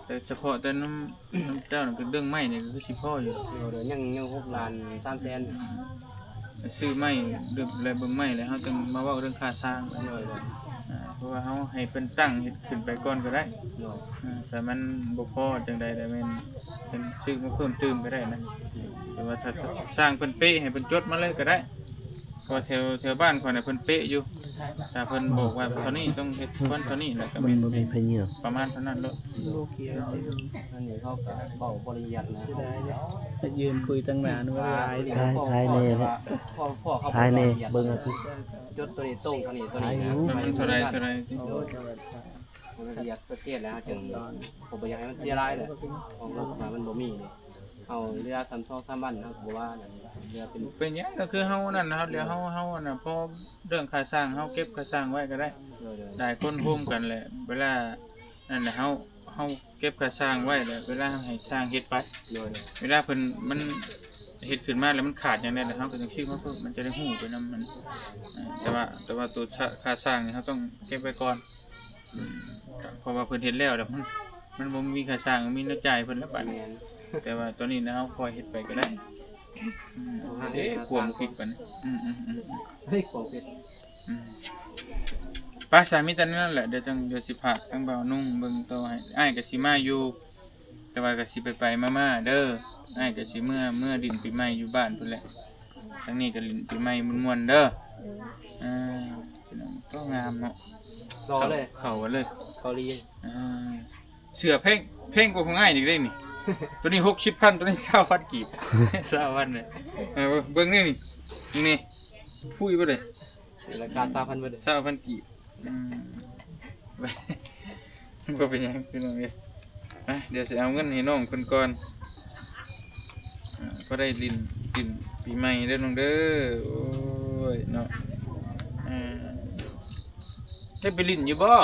แต่เฉพาะแต่นำ นำเจ้านั่นก็เรื่องไม้นี่ก็คือสิพออยู่ โดย โดย ยัง ยังหกล้านสามแสน ซื้อไม้ เรื่อง และเบิ่งไม้ แล้วเฮาจั่งมาเว้าเรื่องค่าสร้าง โดย โดย อ่า เพราะว่าเฮาให้เพิ่นตั้งเฮ็ดขึ้นไปก่อนก็ได้ โดย อ่า ถ้ามันบ่พอจั่งใด แล้วแม่นเพิ่นซื้อมาเพิ่มเติมก็ได้นะ แต่ว่าถ้า ถ้าสร้างเพิ่นเป๊ะ ให้เพิ่นจดมาเลยก็ได้ เพราะว่าแถว แถวบ้านข้อยน่ะเพิ่นเป๊ะอยู่ ຖ້າເພິ່ນບອກວ່າເທົ່ານີ້ຕ້ອງເຮັດຄວນເທົ່ານີ້ ແລ້ວກໍ ມັນບໍ່ມີໃຜເຫຍື້ອ ປະມານເທົ່ານັ້ນໂລດ. ບໍ່ກ່ຽວ ອັນນີ້ເຮົາກໍເວົ້າບໍ່ລະອຽດນະ ເສຍດາຍເດ້ ຈະຢືນຄຸຍຕັ້ງນານວ່າຫຼາຍ ຖ່າຍ ຖ່າຍແດ່ ຖ່າຍແດ່ ເບິ່ງເອົາຕິ ຈົດຕົວນີ້ຕົງເທົ່ານີ້ ຕົວນີ້ນະ ມັນເທົ່າໃດ ເທົ່າໃດ ໂອ້ຍ ລະອຽດຊັດເຈນແລ້ວ ເຮົາຈຶ່ງບໍ່ຢາກໃຫ້ມັນເສຍຫຼາຍແຫຼະ ເພາະວ່າມັນບໍ່ມີນີ້ ເຮົາເຫຼືອສ່ຳສອງສາມວັນ ເຮົາກໍບໍ່ວ່າຫຍັງ ເຫຼືອເປັນ ເປັນຫຍັງ ກໍຄືເຮົານັ້ນນະ ເຮົາເຫຼືອເຮົາ ເຮົາອັນນະ ພໍເລື່ອງຄ່າຊ່າງ ເຮົາເກັບຄ່າຊ່າງໄວ້ກໍໄດ້ ໂດຍໆ ຫຼາຍຄົນໂຮມກັນແຫຼະ ເວລານັ້ນນະ ເຮົາ ເຮົາເກັບຄ່າຊ່າງໄວ້ແລ້ວ ເວລາເຮົາໃຫ້ຊ່າງເຮັດໄປ ໂດຍໆ ເວລາເພິ່ນ ມັນເຮັດຂຶ້ນມາແລ້ວມັນຂາດຫຍັງແດ່ ແລ້ວເຮົາກໍຈັ່ງຊື້ມາເພີ່ມ ມັນຈະໄດ້ຮູ້ໄປນຳມັນ ເອີ ແຕ່ວ່າ ແຕ່ວ່າໂຕ ຊ- ຄ່າຊ່າງນີ້ເຮົາຕ້ອງເກັບໄວ້ກ່ອນ ອືມ ເພາະວ່າເພິ່ນເຮັດແລ້ວ ແລ້ວມັນ ມັນບໍ່ມີຄ່າຊ່າງ ມີແນວຈ່າຍເພິ່ນແລ້ວບາດນີ້ ແຕ່ວ່າຕອນນີ້ນະ ເຮົາຄ່ອຍເຮັດໄປກໍໄດ້ ອືມ ເດ້ ກວມຜິດປານນີ້ ອືມໆໆ ເຮີ້ຍ ກວມຜິດ ອືມ ໄປ ສາ ມີແຕ່ນັ້ນແຫຼະ ດຽວຈັ່ງ ດຽວຊິພາກທາງບ່າວນຸ່ງເບິ່ງຕໍ່ໃຫ້ ອ້າຍກໍຊິມາຢູ່ ແຕ່ວ່າກໍຊິໄປໆມາໆເດີ ອ້າຍກໍຊິເມືອ ເມືອຫຼິ້ນປີໃໝ່ຢູ່ບ້ານພຸ້ນແຫຼະ ທາງນີ້ກໍຫຼິ້ນປີໃໝ່ມ່ວນໆເດີ ເອີ ເອີ ພີ່ນ້ອງ ກໍງາມເນາະ ຫຼໍ່ເລີຍ ເຂົ້າກັນເລີຍ ເກົາຫຼີ ເອີ ເສື້ອແພງ ແພງກວ່າຂອງອ້າຍອີກເດ້ນີ້ ໂຕນີ້ຫົກສິບພັນ ໂຕນີ້ຊາວພັນກີບ ຊາວພັນເລີຍ ເອີ ເບິ່ງນີ້ ນີ້ ນີ້ ພຸ້ຍບໍ່ໄດ້ ລາຄາຊາວພັນເບິດ ຊາວພັນກີບ ອືມ ບໍ່ເປັນຫຍັງພີ່ນ້ອງເອີຍ ອ່ະ ດຽວຊິເອົາເງິນໃຫ້ນ້ອງເພິ່ນກ່ອນ ອ່າ ພໍໄດ້ຫຼິ້ນ ຫຼິ້ນປີໃໝ່ເດີນ້ອງເດີ ໂອ້ຍເນາະ ອ່າ ໄດ້ໄປຫຼິ້ນຢູ່ບໍ່?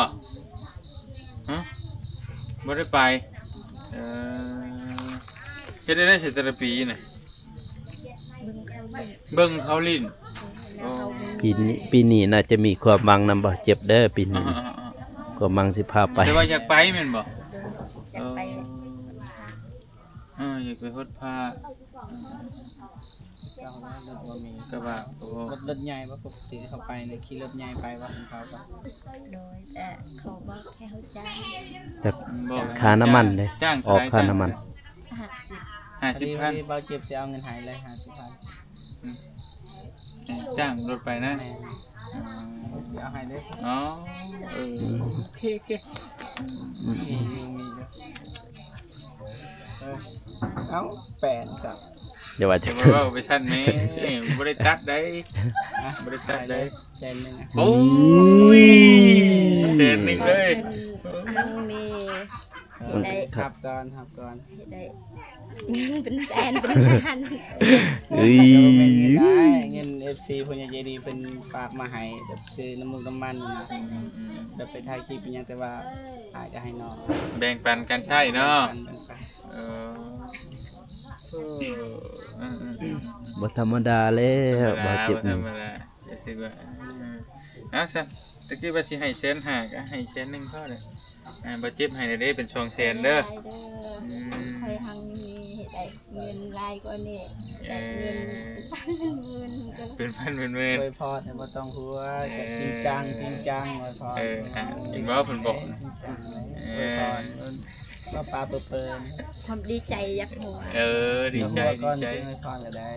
ຮະ? ບໍ່ໄດ້ໄປ ເອີ ເຮັດໄດ້ໃດແຕ່ລະປີນະ? ເບິ່ງເຂົາຫຼິ້ນ ເບິ່ງເຂົາຫຼິ້ນ ໂອ້ ປີນີ້ ປີນີ້ໜ້າຈະມີຄວາມຫວັງນຳບ່າວເຈັບເດີປີນີ້ ອ່າໆໆ ຄວາມຫວັງຊິພາໄປ ແຕ່ວ່າຢາກໄປແມ່ນບໍ່? ໂດຍ ຢາກໄປ ເອີ ເອີ ຢາກໄປຫົດຜ້າ ກໍວ່າ ໂອ້ ລົດ ລົດໃຫຍ່ບໍ່? ປົກກະຕິເຂົາໄປນີ້ຂີ່ລົດໃຫຍ່ໄປບໍ່ ເຂົາກໍ ໂດຍ ແຕ່ເຂົາບອກໃຫ້ເຮົາຈ່າຍ ແບບ ບອກ ຄ່ານ້ຳມັນເດ້ ຈ້າງເທົ່າໃດ? ອອກຄ່ານ້ຳມັນ ຫ້າສິບ ຫ້າສິບພັນ ພໍດີບ່າວເຈັບຊິເອົາເງິນໃຫ້ເລີຍ ຫ້າສິບພັນ ອືມ ຈ້າງລົດໄປນະ ແມ່ນ ອືມ ຊິເອົາໃຫ້ເລີຍ ອໍ ເອີ ອືມ ໂອເຄ ໂອເຄ ອືມ ມີຢູ່ ມີຢູ່ ເອີ ເອົ້າ ແປນຊະ ຢ່າວ່າ ຢ່າວ່າຈັ່ງຊັ້ນ ເວົ້າໄປຊັ້ນແມ້ ບໍ່ໄດ້ຕັດໃດ ຮະ ບໍ່ໄດ້ຕັດໃດ ແສນໜຶ່ງ ໂອ້ຍ ອືມ ແສນໜຶ່ງເລີຍ ອັນນີ້ ເອີ ໄດ້ ຮັບກ່ອນ ຮັບກ່ອນ ໄດ້ເງິນເປັນແສນເປັນລ້ານ ເອີຍ ເງິນເອັຟຊີຜູ້ໃຫຍ່ໃຈດີເພິ່ນຝາກມາໃຫ້ ແບບຊື້ນ້ຳມູກນ້ຳມັນນະ ອືມໆໆ ແບບໄປຖ່າຍຄລິບອີ່ຫຍັງ ແຕ່ວ່າອ້າຍກໍໃຫ້ນ້ອງ ແບ່ງປັນກັນໃຊ້ເນາະ ແບ່ງປັນ ແບ່ງປັນ ເອີ ເອີ ເອີ ບໍ່ທຳມະດາແລ້ວ ບໍ່ທຳມະດາ ບ່າວເຈັບ ບໍ່ທຳມະດາ ຈະຊິວ່າ ເອີ ເອົາຊັ້ນ ຕະກີ້ວ່າຊິໃຫ້ແສນຫ້າ ກໍໃຫ້ແສນໜຶ່ງພໍແຫຼະ ອ່າ ບ່າວເຈັບໃຫ້ແລ້ວເດ້ ເປັນສອງແສນເດີ ອືມ ຂ້ອຍຮັ່ງມີ ໄດ້ເງິນຫຼາຍກວ່ານີ້ ເອີ ໄດ້ເງິນເປັນພັນເປັນໝື່ນ ເປັນພັນເປັນໝື່ນ ອວຍພອນໃຫ້ບໍ່ຕ້ອງຫົວ ເອີ ຈະຈິງຈັງ ຈິງຈັງ ອວຍພອນ ເອີ ອ່າ ເຫັນບໍ່ ເພິ່ນບອກ ເອີ ອວຍພອນ ປ້າໆເປີນໆ ຄວາມດີໃຈຢາກຫົວ ເອີ ດີໃຈ ດີໃຈ ອວຍພອນກໍໄດ້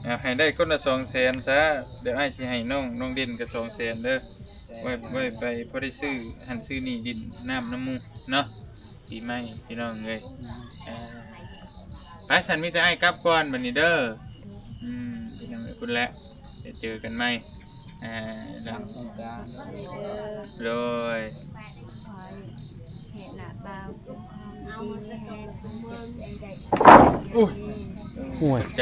ເອົາໃຫ້ໄດ້ຄົນລະສອງແສນຊະ ດຽວອ້າຍຊິໃຫ້ນ້ອງ ນ້ອງເດັ່ນກໍສອງແສນເດີ ໄວ້ ໄວ້ໄປພໍໄດ້ຊື້ຫັ້ນຊື້ນີ້ ດິນນ້ຳນຳໝູ່ເນາະ ປີໃໝ່ພີ່ນ້ອງເອີຍ ອ່າ ໄປຊັ້ນ ມີແຕ່ອ້າຍກັບກ່ອນບັດນີ້ເດີ ອືມ ພີ່ນ້ອງເອີຍ ພຸ້ນແຫຼະ ໄດ້ເຈີກັນໃໝ່ ອ່າ ຫຼັງສົງການ ໂດຍ ຂໍໃຫ້ໜ້າບ່າວ ໂອ້ຍ ໂອ້ຍ ໃຈ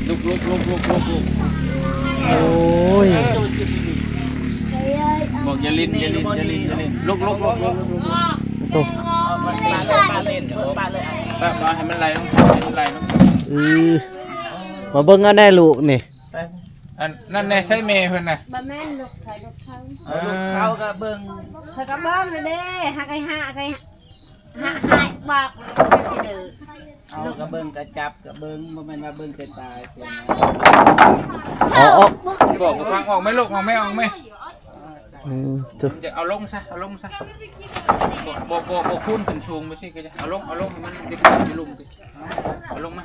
ລຸກ ລຸກ ລຸກ ລຸກ ລຸກ ລຸກ ໂອ້ຍ ບອກຢ່າຫຼິ້ນ ຢ່າຫຼິ້ນ ຢ່າຫຼິ້ນ ຢ່າຫຼິ້ນ ລຸກ ລຸກ ລຸກ ລຸກ ລຸກ ໂອ້ ປະ ປະ ໃຫ້ມັນໄຫຼລົງ ໃຫ້ມັນໄຫຼລົງ ເອີ ມາເບິ່ງເອົາແດ່ລູກນີ້ ອັນນັ້ນແດ່ ໃຊ້ແມ່ເພິ່ນນະ ບໍ່ແມ່ນ ລູກຂ້ອຍ ລູກເຂົາ ເອີ ລູກເຂົາກໍເບິ່ງ ຂ້ອຍກໍເບິ່ງແລ້ວເດ້ ຫາກໄອ້ຫາ ໄອ້ຫາ ຫາ ຫາບອກ ເອົາ ກໍເບິ່ງ ກໍຈັບ ກໍເບິ່ງ ບໍ່ແມ່ນວ່າເບິ່ງແຕ່ຕາຊິນະ ເອົາອອກ ບອກກັບຟັງ ອອກໄໝລູກ ອອກໄໝ ອອກໄໝ ອືມ ເອົາລົງຊະ ເອົາລົງຊະ ບໍ່ ບໍ່ ບໍ່ ບໍ່ຄູນຂຶ້ນສູງໄປຊິ ກໍຈະ ເອົາລົງ ເອົາລົງ ໃຫ້ມັນຢູ່ລຸ່ມ ເອົາລົງມາ.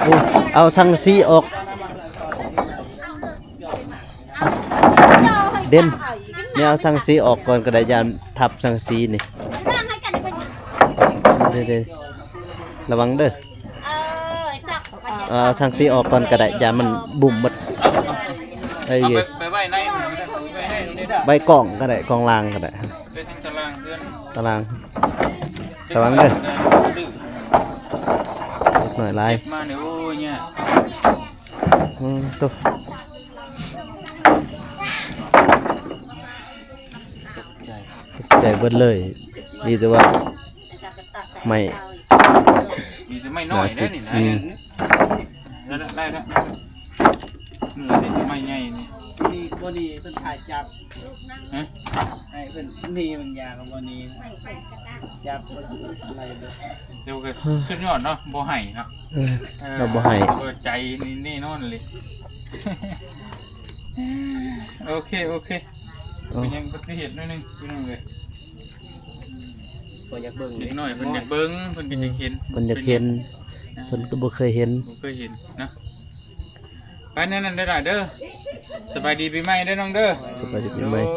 ໂອ້ ເອົາສັງກະສີອອກ ເດັ່ນ ແນວສັງກະສີອອກກ່ອນກໍໄດ້ ຢ້ານທັບສັງກະສີນີ້ ເດ້ໆ ລະວັງເດີ ເອົາສັງກະສີອອກກ່ອນກໍໄດ້ ຢ້ານມັນບຸ້ມໝົດ ເອີ ເອົາໄປ ໄປໄວ້ໃນ ໄວ້ກ້ອງກໍໄດ້ ກ້ອງລ່າງກໍໄດ້ ໄປທາງຕາລ່າງເຮືອນ ຕາລ່າງ ລະວັງເດີ ເດັກນ້ອຍຫຼາຍ ເກັບມານີ້ ໂອ້ຍ ຍາກ ອືມ ໂຕ ຕົກໃຈ ຕົກໃຈເບິດເລີຍ ມີແຕ່ວ່າໄມ້ ມີແຕ່ໄມ້ນ້ອຍເດ້ນີ້ນະ ອືມ ໄດ້ລະ ໄດ້ລະ ເຫຼືອແຕ່ໄມ້ໃຫຍ່ນີ້ ນີ້ບໍ່ນີ້ເພິ່ນຖ່າຍຈັບ ຮະ ໃຫ້ເພິ່ນໜີມັນຢາກໍບໍ່ໜີ ຈັບບໍ່ໄດ້ເລີຍ ແຕ່ວ່າກໍສຸດຍອດເນາະ ບໍ່ໃຫ້ເນາະ ເອີ ເອີ ລາວບໍ່ໃຫ້ ກໍໃຈນີ້ແນ່ນອນເລີຍ ໂອເຄ ໂອເຄ ເອີ ເປັນຫຍັງປະຕິເຫດໜ້ອຍໜຶ່ງ ພີ່ນ້ອງເອີຍ ບໍ່ຢາກເບິ່ງ ເດັກນ້ອຍເພິ່ນຢາກເບິ່ງ ເພິ່ນກໍຢາກເຫັນ ເພິ່ນຢາກເຫັນ ເພິ່ນກໍບໍ່ເຄີຍເຫັນ ບໍ່ເຄີຍເຫັນເນາະ ໄປແນວນັ້ນເດີຫຼານເດີ ສະບາຍດີປີໃໝ່ເດີນ້ອງເດີ ສະບາຍດີປີໃໝ່ ໂດ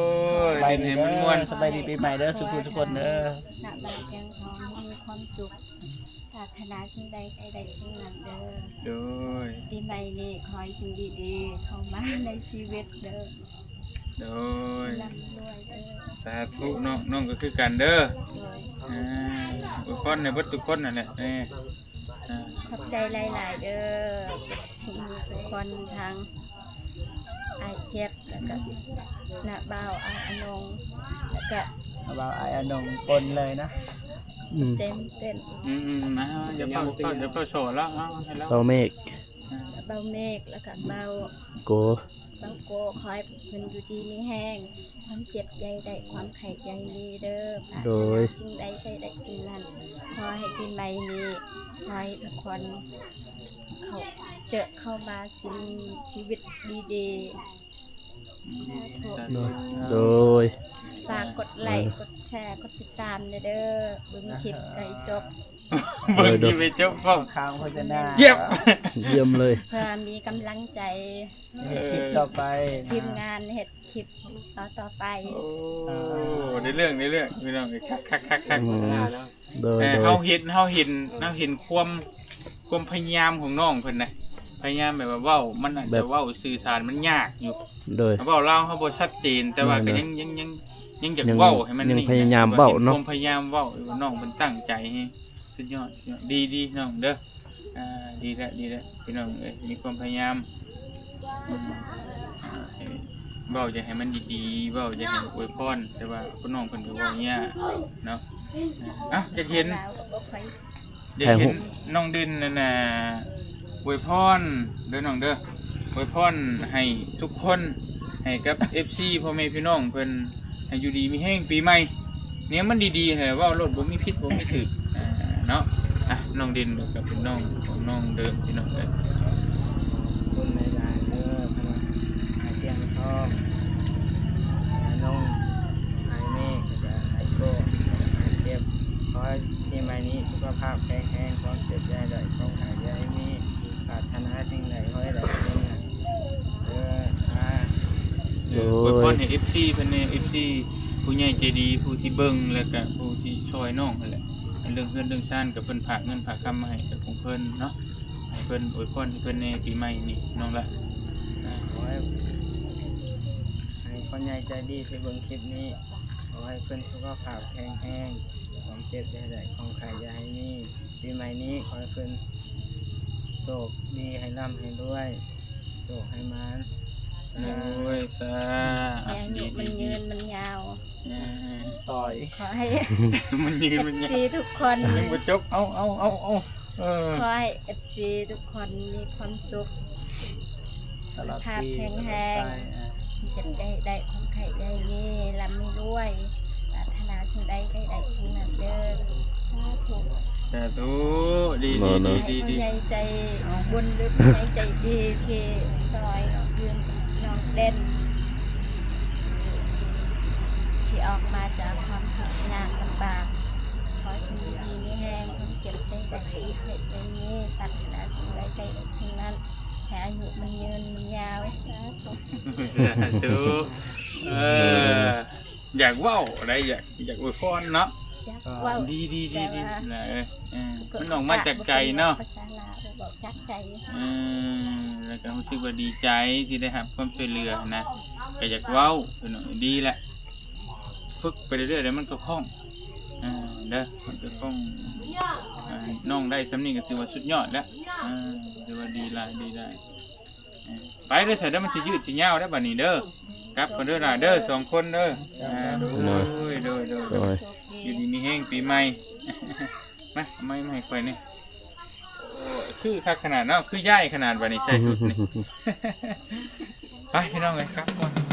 ຍ ສະບາຍດີ ຫຼິ້ນໃຫ້ມ່ວນໆ ສະບາຍດີປີໃໝ່ເດີ ສຸຂູສຸຄົນເດີ ນະບາດແກງທອງມີຄວາມສຸກ ປາດຖະໜາສິ່ງໃດໃຫ້ໄດ້ສິ່ງນັ້ນເດີ ໂດຍ ປີໃໝ່ນີ້ຂໍໃຫ້ສິ່ງດີໆເຂົ້າມາໃນຊີວິດເດີ ໂດຍ ລ່ຳລວຍເດີ ສາທຸ ນ້ອງ ນ້ອງກໍຄືກັນເດີ ໂດຍ ອາ ອວຍພອນໃຫ້ເບິດທຸກຄົນນັ້ນແຫຼະ ເອີ ຂອບໃຈຫຼາຍໆເດີ ທຸກຄົນ ທັງອ້າຍເຈັບ ແລ້ວກະນ້າບ່າວອ້າຍອານົງ ແລ້ວກະນ້າບ່າວອ້າຍອານົງປົນເລີຍນະ ອືມ ເຕັມເຕັມ ອືມໆ ນະ ຢ່າເປົ່າ ເປົ່າ ຢ່າເປົ່າໂຊລະ ເອົາໃຫ້ລາວ ເປົ່າເມກ ເບົາເມກ ແລ້ວກະເບົາໂກ ເບົາໂກ ຂໍໃຫ້ເພິ່ນຢູ່ດີມີແຮງ ຄວາມເຈັບຢ່າໃຫ້ໄດ້ ຄວາມໄຂ້ຢ່າໃຫ້ມີເດີ ປາດຖະໜາ ໂດຍ ສິ່ງໃດໃຫ້ໄດ້ສິ່ງນັ້ນ ຂໍໃຫ້ປີໃໝ່ນີ້ ຂໍໃຫ້ທຸກຄົນເຂົ້າ ເຈີເຂົ້າມາຊີວິດດີໆ ອືມ ສາທຸ ສາທຸ ໂດຍ ໂດຍ ຝາກກົດໄລ ເອີ ກົດແຊ ກົດຕິດຕາມແດ່ເດີ ເບິ່ງຄລິບໃຫ້ຈົບ ເອີ ເບິ່ງຄລິບໃຫ້ຈົບ ໂດຍ ຂ້າງໂຄສະນາ ຢ້ຽມ ຢ້ຽມເລີຍ ເພື່ອມີກຳລັງໃຈ ເຮັດຄລິບຕໍ່ໄປ ທີມງານເຮັດຄລິບຕໍ່ໆໄປ ໂອ້ ເອີ ໃນເລື່ອງ ໃນເລື່ອງ ພີ່ນ້ອງເອີຍ ຄັກໆໆໆ ອືມ ໂດຍ ເອີ ໂດຍ ເຮົາເຫັນ ເຮົາເຫັນ ເຮົາເຫັນຄວາມ ຄວາມພະຍາຍາມຂອງນ້ອງເພິ່ນນະ ພະຍາຍາມແບບວ່າເວົ້າ ມັນອາດຈະ ແບບ ເວົ້າສື່ສານມັນຍາກຢູ່ ໂດຍ ເວົ້າລາວເຮົາບໍ່ຊັດເຈນ ແຕ່ວ່າ ແມ່ນ ກໍຍັງ ຍັງ ຍັງ ຍັງຢາກ ຍັງ ເວົ້າໃຫ້ມັນ ຍັງ ນີ້ ພະຍາຍາມເວົ້າເນາະ ຄວາມພະຍາຍາມເວົ້າ ວ່ານ້ອງເພິ່ນຕັ້ງໃຈ ສຸດຍອດ ສຸດຍອດ ດີໆ ນ້ອງເດີ ອ່າ ດີແລ້ວ ດີແລ້ວ ພີ່ນ້ອງເອີຍ ມີຄວາມພະຍາຍາມ ອືມ ເວົ້າຢາກໃຫ້ມັນດີໆ ເວົ້າຢາກໃຫ້ອວຍພອນ ແຕ່ວ່າຄົນນ້ອງເພິ່ນກໍເວົ້າຍາກເນາະ ອ່ະ ຢາກເຫັນ ຢາກເຫັນນ້ອງເດັ່ນນັ້ນນະ ອວຍພອນເດີນ້ອງເດີ ອວຍພອນໃຫ້ທຸກຄົນ ໃຫ້ກັບເອັຟຊີ ພໍ່ແມ່ພີ່ນ້ອງເພິ່ນ ໃຫ້ຢູ່ດີມີແຮງປີໃໝ່ ແນວມັນດີໆ ໃຫ້ເວົ້າໂລດ ບໍ່ມີຜິດບໍ່ມີຖືກ ອ່າ ເນາະ ອ່ະ ນ້ອງເດັ່ນກໍເປັນນ້ອງຂອງນ້ອງເດີພີ່ນ້ອງເອີຍ ຂອບຄຸນຫຼາຍໆເດີ ທັງອ້າຍຕຽງທອງ ອ້າຍນົງ ອ້າຍເມກ ແລ້ວກໍອ້າຍໂກ້ ອ້າຍເຈັບ ຂໍໃຫ້ປີໃໝ່ນີ້ສຸຂະພາບແຂງແຮງ ຄວາມເຈັບຢ່າໃຫ້ໄດ້ ຄວາມໄຂ້ຢ່າໃຫ້ມີ ປາດຖະໜາສິ່ງໃດຂໍໃຫ້ໄດ້ສິ່ງນັ້ນເດີ ອາ ໂດຍ ອວຍພອນໃຫ້ເອັຟຊີເພິ່ນແດ່ ເອັຟຊີ ຜູ້ໃຫຍ່ໃຈດີ ຜູ້ທີ່ເບິ່ງ ແລ້ວກະຜູ້ທີ່ຊ່ອຍນ້ອງຫັ້ນແຫຼະ ເລື່ອງເຮືອນເລື່ອງຊານກໍເພິ່ນຝາກເງິນຝາກຄຳມາໃຫ້ກັບຂອງເພິ່ນເນາະ ໃຫ້ເພິ່ນອວຍພອນໃຫ້ເພິ່ນແດ່ປີໃໝ່ນີ້ນ້ອງລະ ອາ ຂໍໃຫ້ ໃຫ້ຄົນໃຫຍ່ໃຈດີທີ່ເບິ່ງຄລິບນີ້ ຂໍໃຫ້ເພິ່ນສຸຂະພາບແຂງແຮງ ຄວາມເຈັບຢ່າໃຫ້ໄດ້ ຄວາມໄຂ້ຢ່າໃຫ້ມີ ປີໃໝ່ນີ້ຂໍໃຫ້ເພິ່ນໂຊກດີ ໃຫ້ລ່ຳໃຫ້ລວຍ ໂຊກໃຫ້ໝານ ໂດຍ ສາ ໃຫ້ອາຍຸມັນຍືນມັນຍາວ ອາ ຕໍ່ອີກ ຂໍໃຫ້ມັນຍືນມັນຍາວ ເອັຟຊີທຸກຄົນ ຍັງບໍ່ຈົບ ເອົາ ເອົາ ເອົາ ເອົາ ເອີ ຂໍໃຫ້ເອັຟຊີທຸກຄົນມີຄວາມສຸກ ສຸຂະພາບແຂງແຮງ ເຈັບຢ່າໃຫ້ໄດ້ ຄວາມໄຂ້ຢ່າໃຫ້ມີ ລ່ຳໃຫ້ລວຍ ປາດຖະໜາສິ່ງໃດໃຫ້ໄດ້ສິ່ງນັ້ນເດີ ສາທຸ ສາທຸ ດີໆ ໃຫ້ຜູ້ໃຫຍ່ໃຈບຸນ ຫຼືຜູ້ໃຫຍ່ໃຈດີທີ່ຊ່ອຍຢືມນ້ອງເດັ່ນ ທີ່ອອກມາຈາກຄວາມທຸກຍາກລຳບາກ ຂໍ ຢູ່ດີມີແຮງ ຄວາມເຈັບໄດ້ໄດ້ເຮັດໄດ້ມີ ປາດຖະໜາສິ່ງໃດໄດ້ສິ່ງນັ້ນ ໃຫ້ອາຍຸມັນຍືນມັນຍາວ ສາທຸ ສາທຸ ເອີ ຢາກເວົ້າໄດ໋ ຢາກ ຢາກອວຍພອນເນາະ ຢາກເວົ້າ ດີໆໆໆ ແຕ່ວ່າ ນະ ເອີ ເອີ ມັນອອກມາຈາກໃຈເນາະ ພາສາລາວ ເວົ້າຈາກໃຈ ເອີ ແລ້ວກໍຮູ້ສຶກວ່າດີໃຈທີ່ໄດ້ຮັບຄວາມຊ່ວຍເຫຼືອນະ ກໍຢາກເວົ້າ ເປັນ ດີແຫຼະ ຝຶກໄປເລື້ອຍໆ ແລ້ວມັນກໍຄ່ອງ ເອີ ເດີ ມັນກໍຄ່ອງ ເອີ ນ້ອງໄດ້ສ່ຳນີ້ກໍຖືວ່າສຸດຍອດແລ້ວ ເອີ ຖືວ່າດີຫຼາຍ ດີຫຼາຍ ເອີ ໄປເດີ ສະເດີ ມັນຊິຍືດຊິຍາວແລ້ວບັດນີ້ເດີ ກັບກ່ອນເດີຫຼ້າເດີ ສອງຄົນເດີ ໂດຍ ໂດຍ ໂດຍ ໂດຍ ໂດຍ ຢູ່ດີມີແຮງປີໃໝ່ ມາ ເອົາໄມ້ມາໃຫ້ຂ້ອຍແດ່ ໂອ້ຍ ຄືຄັກຂະໜາດເນາະ ຄືຍ້າຍຂະໜາດບັດນີ້ໃສ່ຊຸດນີ້ ໄປພີ່ນ້ອງເອີຍ ກັບກ່ອນ